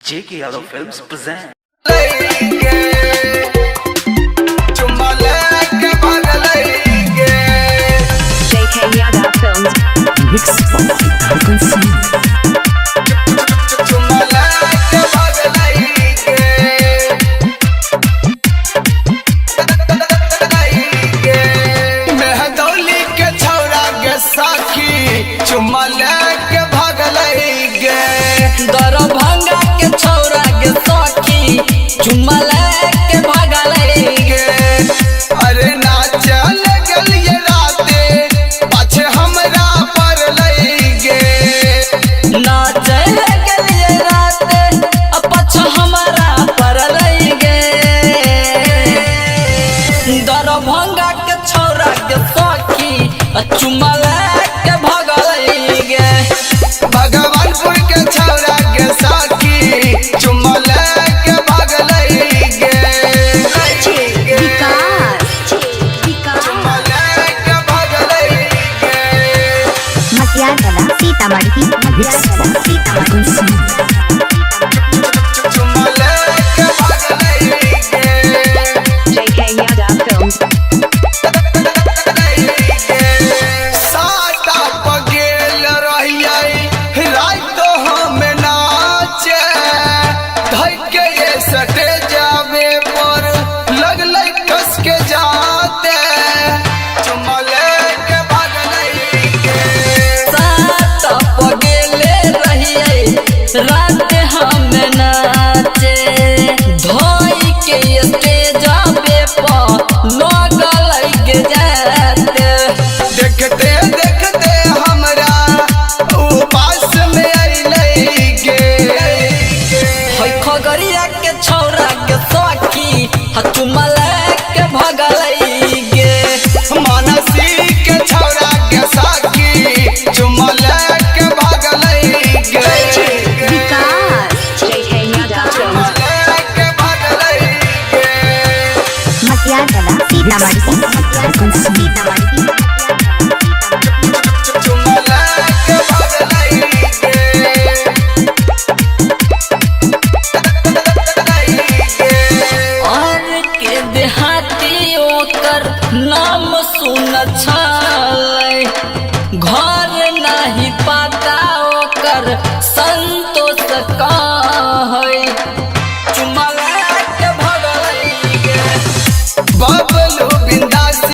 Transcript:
JK Yadav Films present. JK Yadav Films. Mixed by Duncan Singh. Mehdauli के छौरा के साखी चुम्मा लेके भागलै गे। दरभंगा के छौरा के सखी चुम्मा लेके भागलै गे। अरे नाचल गेलियै राते पाछे हमरा पड़लै गे। नाचै गेलियै राते पछ हमरा पड़लै गे। दरभंगा के छौरा के सखी चुम्मा लेके भागलै गे। भगवानपुर के छौरा के साखी चुम्मा लेके भागलै गे। Vikas. चुम्मा लेके भागलै गे। Matiyankala Sitamarhi. Mixed by Duncan Singh. चुम्मा लेके भागलै गे। JK Yadav Films. साटा पगेल रहियै रात हम नाचे धइके ये सटे जावे पर लगलै कस के जाते चुम्मा लेके भागलै गे। सात पगेले रहियै रात हम नाचे धोई के स्टेज पे लगल के जाते। देखते देखते हमरा ऊ पास में अइलै गे। है खगड़िया के छौरा के सखी चुम्मा लेके भगलै गे। मानसी के छौरा के साखी चुम्मा लेके भागलै गे। Vikas. JK Yadav Films. लेके भागलै गे। Matiyankala Mixed Sitamarhi. by Duncan Singh.